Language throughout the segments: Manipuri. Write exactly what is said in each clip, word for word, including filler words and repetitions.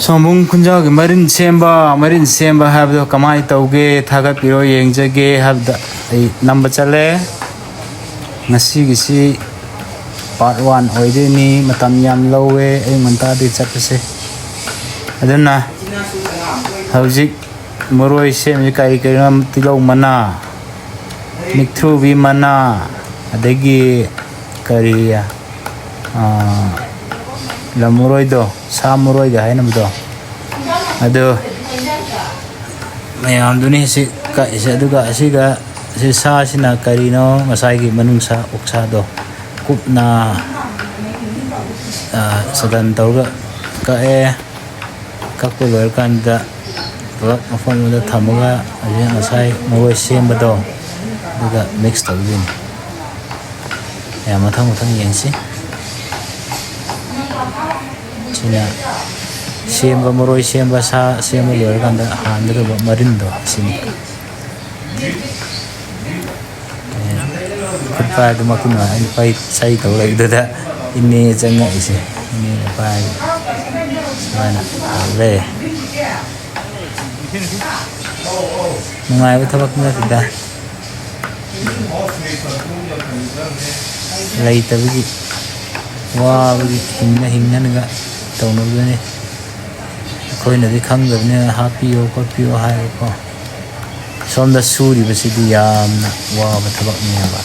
ꯁꯣꯝꯕꯨꯡ ꯈꯨꯟꯖꯥꯎꯒꯤ ꯃꯔꯤꯟ ꯁꯦꯝꯕ, ꯃꯔꯤꯟ ꯁꯦꯝꯕ ꯍꯥꯏꯕꯗꯣ ꯀꯃꯥꯏꯅ ꯇꯧꯒꯦ, ꯊꯥꯒꯠꯄꯤꯔꯣ, ꯌꯦꯡꯖꯒꯦ ꯍꯥꯏꯕꯗ ꯑꯩ ꯅꯝꯕ ꯆꯠꯂꯦ꯫ ꯉꯁꯤꯒꯤꯁꯤ part one ꯑꯣꯏꯗꯣꯏꯅꯤ꯫ ꯃꯇꯝ ꯌꯥꯝ ꯂꯧꯋꯦ ꯑꯌꯨꯛ ꯉꯟꯇꯥꯗꯒꯤ ꯆꯠꯄꯁꯦ꯫ ꯑꯗꯨꯅ ꯍꯧꯖꯤꯛ ꯃꯔꯣꯏ ꯁꯦꯝꯃꯤ ꯀꯔꯤ ꯀꯔꯤꯅꯣ, ꯇꯤꯜꯍꯧ ꯃꯅꯥ, ꯃꯤꯛꯊ꯭ꯔꯨꯕꯤ ꯃꯅꯥ, ꯑꯗꯒꯤ ꯀꯔꯤ, ꯑꯥ, ꯂꯝ ꯃꯔꯣꯏꯗꯣ, ꯁꯥ ꯃꯔꯣꯏꯒ ꯍꯥꯏꯅꯕꯗꯣ, ꯑꯗꯨ ꯃꯌꯥꯝꯗꯨꯅꯤ ꯁꯤ ꯀꯛꯏꯁꯦ꯫ ꯑꯗꯨꯒ ꯑꯁꯤꯒ, ꯁꯤ ꯁꯥꯁꯤꯅ ꯀꯔꯤꯅꯣ, ꯉꯁꯥꯏꯒꯤ ꯃꯅꯨꯡꯁꯥ, ꯑꯣꯛꯁꯥꯗꯣ ꯀꯨꯞꯅ, ꯑꯥ, ꯆꯗꯟ ꯇꯧꯔꯒ ꯀꯛꯑꯦ꯫ ꯀꯛꯄ ꯂꯣꯏꯔꯀꯥꯟꯗ ꯄꯨꯂꯞ ꯃꯐꯝ ꯑꯃꯗ ꯊꯝꯃꯒ ꯍꯧꯖꯤꯛ ꯉꯁꯥꯏ ꯃꯔꯣꯏ ꯁꯦꯝꯕꯗꯣ ꯑꯗꯨꯒ mix ꯇꯧꯗꯣꯏꯅꯤ꯫ ꯃꯌꯥꯝ ꯃꯊꯪ ꯃꯊꯪ ꯌꯦꯡꯁꯤ꯫ ꯁꯤꯅ ꯁꯦꯝꯕ, ꯃꯔꯣꯏ ꯁꯦꯝꯕ, ꯁꯥ ꯁꯦꯝꯕ ꯂꯣꯏꯔꯀꯥꯟꯗ ꯍꯥꯟꯒꯗꯕ ꯃꯔꯤꯟꯗꯣ ꯑꯁꯤꯅꯤ꯫ ꯈꯨꯠ ꯄꯥꯏꯕꯗꯨꯃꯛꯇꯤ ꯅꯨꯡꯉꯥꯏ꯫ ꯑꯩꯅ ꯄꯥꯏ-, ꯆꯩ ꯇꯧ ꯂꯩꯕꯗꯨꯗ ꯏꯅꯦ ꯆꯪꯉꯛꯏꯁꯦ꯫ ꯏꯅꯦꯅ ꯄꯥꯏ-, ꯁꯨꯃꯥꯏꯅ ꯇꯧꯔꯦ꯫ ꯅꯨꯡꯉꯥꯏꯕ ꯊꯕꯛ ꯅꯠꯇꯦꯗ꯫ ꯂꯩꯇꯕꯒꯤ, ꯋꯥꯕꯒꯤ ꯍꯤꯡꯅ ꯍꯤꯡꯅꯅꯒ ꯇꯧꯅꯕꯗꯨꯅꯤ꯫ ꯑꯩꯈꯣꯏꯅꯗꯤ ꯈꯪꯗꯕꯅꯤꯅ ꯍꯥꯞꯄꯤꯌꯣ ꯈꯣꯠꯄꯤꯌꯣ ꯍꯥꯏꯕꯀꯣ꯫ ꯁꯣꯝꯗ ꯁꯨꯔꯤꯕꯁꯤꯗꯤ ꯌꯥꯝꯅ ꯋꯥꯕ ꯊꯕꯛꯅꯦꯕ꯫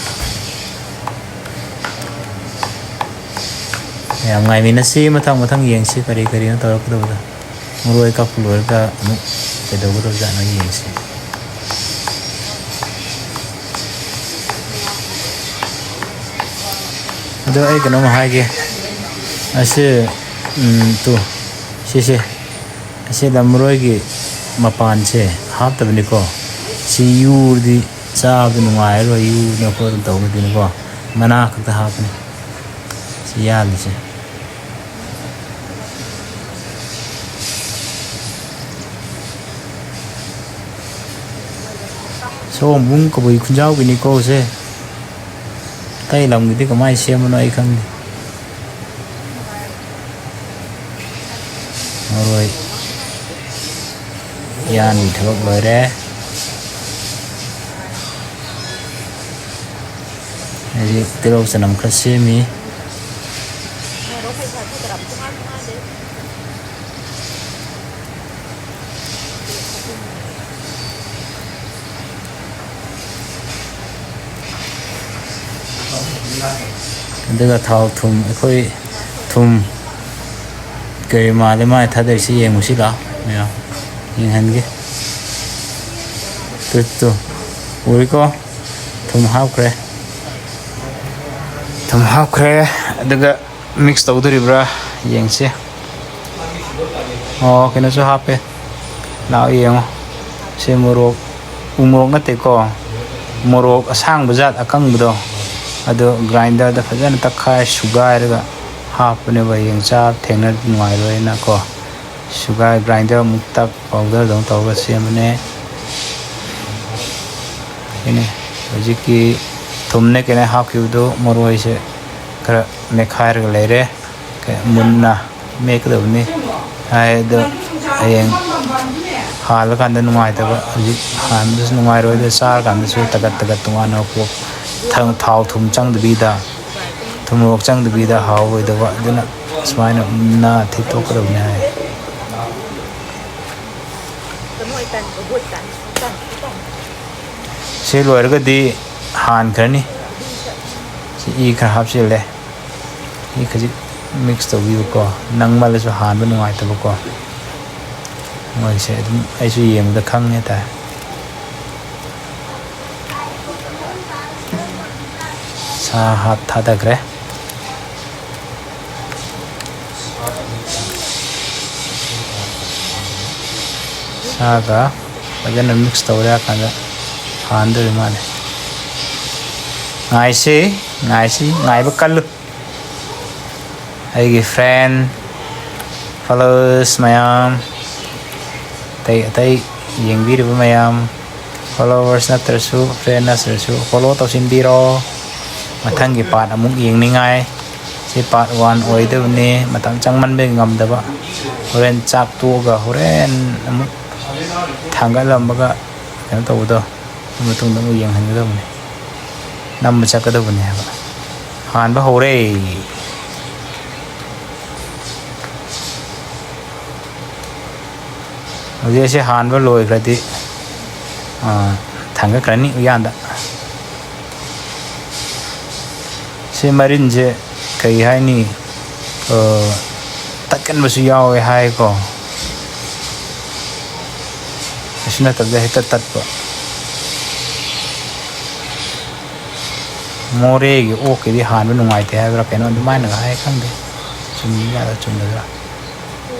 ꯌꯥꯝ ꯉꯥꯏꯃꯤꯟꯅꯁꯤ, ꯃꯊꯪ ꯃꯊꯪ ꯌꯦꯡꯁꯤ ꯀꯔꯤ ꯀꯔꯤꯅꯣ ꯇꯧꯔꯛꯀꯗꯕꯗꯣ꯫ ꯃꯔꯣꯏ ꯀꯛꯄ ꯂꯣꯏꯔꯒ ꯑꯃꯨꯛ ꯀꯩꯗꯧꯒꯗꯕꯖꯥꯠꯅꯣ ꯌꯦꯡꯁꯤ꯫ ꯑꯗꯣ ꯑꯩ ꯀꯩꯅꯣꯝ ꯍꯥꯏꯒꯦ꯫ ꯑꯁꯤ, ꯎꯝ, ꯇꯨ, ꯁꯤꯁꯦ, ꯑꯁꯤ ꯂꯝ ꯃꯔꯣꯏꯒꯤ ꯃꯄꯥꯟꯁꯦ ꯍꯥꯞꯇꯕꯅꯤꯀꯣ꯫ ꯁꯤ ꯌꯨꯔꯗꯤ ꯆꯥꯕꯗ ꯅꯨꯡꯉꯥꯏꯔꯔꯣꯏ, ꯌꯨꯗꯅ ꯈꯣꯠꯇꯅ ꯇꯧꯕꯗꯨꯅꯤꯀꯣ꯫ ꯃꯅꯥ ꯈꯛꯇ ꯍꯥꯞꯄꯅꯤ ꯁꯤ ꯌꯥꯜꯂꯤꯁꯦ꯫ ꯁꯑꯣꯝꯕꯨꯡ ꯀꯕꯨꯏ ꯈꯨꯟꯖꯥꯎꯒꯤꯅꯤꯀꯣ ꯁꯦ꯫ ꯑꯇꯩ ꯂꯝꯒꯤꯗꯤ ꯀꯃꯥꯏꯅ ꯁꯦꯝꯕꯅꯣ ꯑꯩ ꯈꯪꯗꯦ꯫ ꯃꯔꯣꯏ ꯌꯥꯟꯕꯒꯤ ꯊꯕꯛ ꯂꯣꯏꯔꯦ꯫ ꯍꯧꯖꯤꯛ ꯇꯤꯜꯍꯧ ꯆꯅꯝ ꯈꯔ ꯁꯦꯝꯃꯤ꯫ ꯑꯗꯨꯒ ꯊꯥꯎ ꯊꯨꯝ, ꯑꯩꯈꯣꯏ ꯊꯨꯝ ꯀꯔꯤ ꯃꯥꯜꯂꯦ ꯃꯥꯅ ꯊꯥꯗꯔꯤꯁꯤ, ꯌꯦꯡꯉꯨꯁꯤ ꯂꯥꯛꯑꯣ ꯃꯌꯥꯝ, ꯌꯦꯡꯍꯟꯒꯦ꯫ Two, two, ꯎꯔꯤꯀꯣ? ꯊꯨꯝ ꯍꯥꯞꯈ꯭ꯔꯦ꯫ ꯊꯨꯝ ꯍꯥꯞꯈ꯭ꯔꯦ꯫ ꯑꯗꯨꯒ ꯃꯤꯛꯁ ꯇꯧꯗꯣꯔꯤꯕ꯭ꯔꯥ ꯌꯦꯡꯁꯤ꯫ ꯑꯣ, ꯀꯩꯅꯣꯁꯨ ꯍꯥꯞꯄꯦ꯫ ꯂꯥꯛꯑꯣ ꯌꯦꯡꯉꯣ꯫ ꯁꯤ ꯃꯣꯔꯣꯛ, ꯎ ꯃꯣꯔꯣꯛ ꯅꯠꯇꯦꯀꯣ, ꯃꯣꯔꯣꯛ ꯑꯁꯥꯡꯕ ꯖꯥꯠ ꯑꯀꯪꯕꯗꯣ, ꯑꯗꯣ ꯒ꯭ꯔꯥꯏꯟꯗꯔꯗ ꯐꯖꯅ ꯇꯛꯈꯥꯏ ꯁꯨꯒꯥꯏꯔꯒ ꯍꯥꯞꯄꯅꯦꯕ꯫ ꯍꯌꯦꯡ ꯆꯥ ꯊꯦꯡꯅ ꯅꯨꯡꯉꯥꯏꯔꯣꯏꯅꯀꯣ꯫ ꯁꯨꯒꯥꯏ ꯒ꯭ꯔꯥꯏꯟꯗꯔ ꯑꯃꯨꯛ ꯇꯛ ꯄꯥꯎꯗꯔꯗꯧꯅ ꯇꯧꯔꯒ ꯁꯦꯝꯕꯅꯦ꯫ ꯁꯤꯅꯤ ꯍꯧꯖꯤꯛꯀꯤ ꯊꯨꯝꯅꯦ ꯀꯩꯅꯣ ꯍꯥꯞꯈꯤꯕꯗꯨ, ꯃꯔꯣꯏꯁꯦ ꯈꯔ ꯃꯦꯠꯈꯥꯏꯔꯒ ꯂꯩꯔꯦ꯫ ꯃꯨꯟꯅ ꯃꯦꯠꯀꯗꯕꯅꯤ꯫ ꯍꯥꯏ ꯑꯗꯣ ꯍꯌꯦꯡ ꯍꯥꯜꯂꯀꯥꯟꯗ ꯅꯨꯡꯉꯥꯏꯇꯕ, ꯍꯧꯖꯤꯛ ꯍꯥꯟꯕꯗꯁꯨ ꯅꯨꯡꯉꯥꯏꯔꯣꯏ, ꯑꯗꯨ ꯆꯥꯔꯀꯥꯟꯗꯁꯨ ꯇꯒꯠ ꯇꯒꯠ ꯇꯣꯉꯥꯟꯅ ꯄꯣꯛ-, ꯊ-, ꯊꯥꯎ ꯊꯨꯝ ꯆꯪꯗꯕꯤꯗ, ꯊꯨꯝ ꯃꯣꯔꯣꯛ ꯆꯪꯗꯕꯤꯗ ꯍꯥꯎꯔꯣꯏꯗꯕ꯫ ꯑꯗꯨꯅ ꯁꯨꯃꯥꯏꯅ ꯃꯨꯟꯅ ꯊꯤꯠꯇꯣꯛꯀꯗꯕꯅꯤ ꯍꯥꯏ꯫ ꯁꯤ ꯂꯣꯏꯔꯒꯗꯤ ꯍꯥꯟꯈ꯭ꯔꯅꯤ꯫ ꯁꯤ ꯏ ꯈꯔ ꯍꯥꯞꯆꯤꯜꯂꯦ꯫ ꯏ ꯈꯖꯤꯛ ꯃꯤꯛꯁ ꯇꯧꯕꯤꯌꯨꯀꯣ, ꯅꯪꯃꯜꯂꯁꯨ ꯍꯥꯟꯕ ꯅꯨꯡꯉꯥꯏꯇꯕꯀꯣ꯫ ꯃꯣꯏꯁꯦ ꯑꯗꯨꯝ ꯑꯩꯁꯨ ꯌꯦꯡꯕꯗ ꯈꯪꯉꯦ ꯍꯥꯏꯇꯥꯔꯦ꯫ ꯁꯥ ꯍꯥꯞ ꯊꯥꯗꯈ꯭ꯔꯦ꯫ ꯁꯥꯒ ꯐꯖꯅ ꯃꯤꯛꯁ ꯇꯧꯔꯦ ꯍꯥꯏ ꯀꯥꯟꯗ ꯍꯥꯟꯗꯣꯏ ꯃꯥꯜꯂꯦ꯫ ꯉꯥꯏꯁꯤ, ꯉꯥꯏꯁꯤ, ꯉꯥꯏꯕ ꯀꯜꯂꯨ꯫ ꯑꯩꯒꯤ ꯐ꯭ꯔꯦꯟ, ꯐꯣꯂꯣꯋꯔꯁ ꯃꯌꯥꯝ, ꯑꯇꯩ ꯑꯇꯩ ꯌꯦꯡꯕꯤꯔꯤꯕ ꯃꯌꯥꯝ, ꯐꯣꯂꯣꯋꯔꯁ ꯅꯠꯇ꯭ꯔꯁꯨ, ꯐ꯭ꯔꯦꯟ ꯅꯠꯇ꯭ꯔꯁꯨ, ꯐꯣꯂꯣ ꯇꯧꯁꯤꯟꯕꯤꯔꯣ꯫ ꯃꯊꯪꯒꯤ ꯄꯥꯔꯠ ꯑꯃꯨꯛ ꯌꯦꯡꯅꯤꯡꯉꯥꯏ꯫ ꯁꯤ part one ꯑꯣꯏꯗꯕꯅꯤ, ꯃꯇꯝ ꯆꯪꯃꯟꯕꯒꯤ ꯉꯝꯗꯕ꯫ ꯍꯣꯔꯦꯟ ꯆꯥꯛ ꯇꯣꯛꯑꯒ ꯍꯣꯔꯦꯟ ꯑꯃꯨꯛ ꯊꯥꯡꯒꯠꯂꯝꯃꯒ ꯀꯩꯅꯣ ꯇꯧꯕꯗꯣ, ꯑꯗꯨ ꯃꯇꯨꯡꯗ ꯑꯃꯨꯛ ꯌꯦꯡꯍꯟꯒꯗꯕꯅꯤ, ꯅꯝꯕ ꯆꯠꯀꯗꯕꯅꯤ ꯍꯥꯏꯕ꯫ ꯍꯥꯟꯕ ꯍꯧꯔꯦ꯫ ꯍꯧꯖꯤꯛ ꯑꯁꯤ ꯍꯥꯟꯕ ꯂꯣꯏꯈ꯭ꯔꯗꯤ, ꯑꯥ, ꯊꯥꯡꯒꯠꯈ꯭ꯔꯅꯤ ꯎꯌꯥꯟꯗ꯫ ꯁꯤ ꯃꯔꯤꯟꯁꯦ ꯀꯩ ꯍꯥꯏꯅꯤ, ꯑꯥ, ꯇꯠꯀꯟꯕꯁꯨ ꯌꯥꯎꯋꯦ ꯍꯥꯏꯀꯣ꯫ ꯑꯁꯤ ꯅꯠꯇꯕꯗ ꯍꯦꯛꯇ ꯇꯠꯄ꯫ ꯃꯣꯔꯦꯒꯤ ꯑꯣꯛꯀꯤꯗꯤ ꯍꯥꯟꯕ ꯅꯨꯡꯉꯥꯏꯇꯦ ꯍꯥꯏꯕ꯭ꯔꯥ ꯀꯩꯅꯣ ꯑꯗꯨꯃꯥꯏꯅꯒ ꯍꯥꯏ, ꯈꯪꯗꯦ꯫ ꯆꯨꯝꯃꯤꯔ ꯆꯨꯝꯗꯕ꯭ꯔꯥ?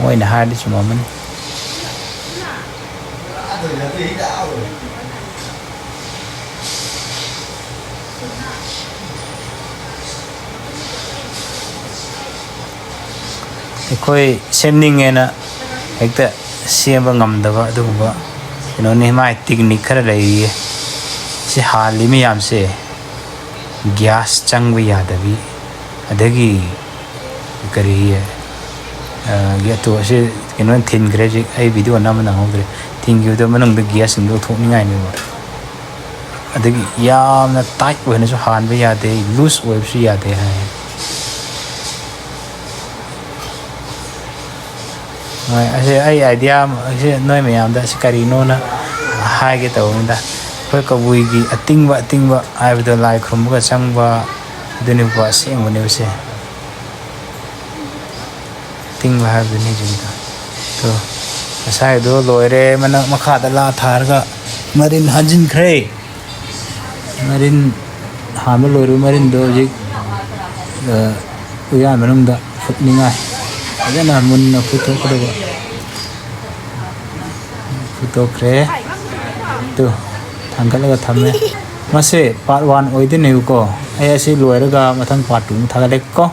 ꯃꯣꯏꯅ ꯍꯥꯏꯔꯗꯤ ꯆꯨꯝꯃꯝꯃꯅꯤ꯫ ꯑꯩꯈꯣꯏ ꯁꯦꯝꯅꯤꯡꯉꯦꯅ ꯍꯦꯛꯇ ꯁꯦꯝꯕ ꯉꯝꯗꯕ ꯑꯗꯨꯒꯨꯝꯕ ꯀꯩꯅꯣꯅꯤ꯫ ꯃꯥꯏ technique ꯈꯔ ꯂꯩꯔꯤꯌꯦ꯫ ꯁꯤ ꯍꯥꯜꯂꯤ ꯃꯌꯥꯝꯁꯦ ꯒ꯭ꯌꯥꯁ ꯆꯪꯕ ꯌꯥꯗꯕꯤ, ꯑꯗꯒꯤ ꯀꯔꯤ, ꯑ, ꯒꯦꯠꯇꯨ ꯑꯁꯤ ꯀꯩꯅꯣꯅ ꯊꯤꯟꯈ꯭ꯔꯦ ꯍꯧꯖꯤꯛ꯫ ꯑꯩ video ꯅꯝꯕ ꯅꯪꯍꯧꯗ꯭ꯔꯦ꯫ ꯊꯤꯟꯈꯤꯕꯗꯣ ꯃꯅꯨꯡꯗ ꯒ꯭ꯌꯥꯁꯁꯤꯡꯗꯣ ꯂꯧꯊꯣꯛꯅꯤꯡꯉꯥꯏꯅꯦꯕ꯫ ꯑꯗꯒꯤ ꯌꯥꯝꯅ tight ꯑꯣꯏꯅꯁꯨ ꯍꯥꯟꯕ ꯌꯥꯗꯦ, loose ꯑꯣꯏꯕꯁꯨ ꯌꯥꯗꯦ ꯍꯥꯏ꯫ ꯍꯣꯏ, ꯑꯁꯤ ꯑꯩ idea ꯑꯃ, ꯑꯁꯤ ꯅꯣꯏ ꯃꯌꯥꯝꯗ ꯑꯁꯤ ꯀꯔꯤꯅꯣꯅ ꯍꯥꯏꯒꯦ ꯇꯧꯕꯅꯤꯗ꯫ ꯑꯩꯈꯣꯏ ꯀꯕꯨꯏꯒꯤ ꯑꯇꯤꯡꯕ, ꯑꯇꯤꯡꯕ ꯍꯥꯏꯕꯗꯣ ꯂꯥꯏ ꯈꯨꯔꯨꯝꯕꯒ ꯆꯪꯕ, ꯑꯗꯨꯅꯤꯀꯣ ꯑꯁꯦꯡꯕꯅꯦꯕꯁꯦ꯫ ꯑꯇꯤꯡꯕ ꯍꯥꯏꯕꯗꯨꯅꯤ ꯍꯧꯖꯤꯛꯀꯤꯗꯣ꯫ ꯇꯣ, ꯉꯁꯥꯏꯗꯣ ꯂꯣꯏꯔꯦ, ꯃꯅꯥꯛ ꯃꯈꯥꯗ ꯂꯥ ꯊꯥꯔꯒ ꯃꯔꯤꯟ ꯍꯥꯟꯖꯤꯟꯈ꯭ꯔꯦ꯫ ꯃꯔꯤꯟ ꯍꯥꯟꯕ ꯂꯣꯏꯔꯕ ꯃꯔꯤꯟꯗꯣ ꯍꯧꯖꯤꯛ, ꯑ, ꯎꯌꯥꯟ ꯃꯅꯨꯡꯗ ꯐꯨꯠꯅꯤꯡꯉꯥꯏ ꯐꯖꯅ ꯃꯨꯟꯅ ꯐꯨꯠꯇꯣꯛꯀꯗꯕ꯫ ꯐꯨꯠꯇꯣꯛꯈ꯭ꯔꯦ꯫ ꯇꯨ, ꯊꯥꯡꯒꯠꯂꯒ ꯊꯝꯃꯦ꯫ ꯃꯁꯦ part one ꯑꯣꯏꯗꯣꯏꯅꯦꯕꯀꯣ꯫ ꯑꯩ ꯑꯁꯤ ꯂꯣꯏꯔꯒ ꯃꯊꯪ part two ꯑꯃꯨꯛ ꯊꯥꯒꯠꯂꯛꯀꯦꯀꯣ꯫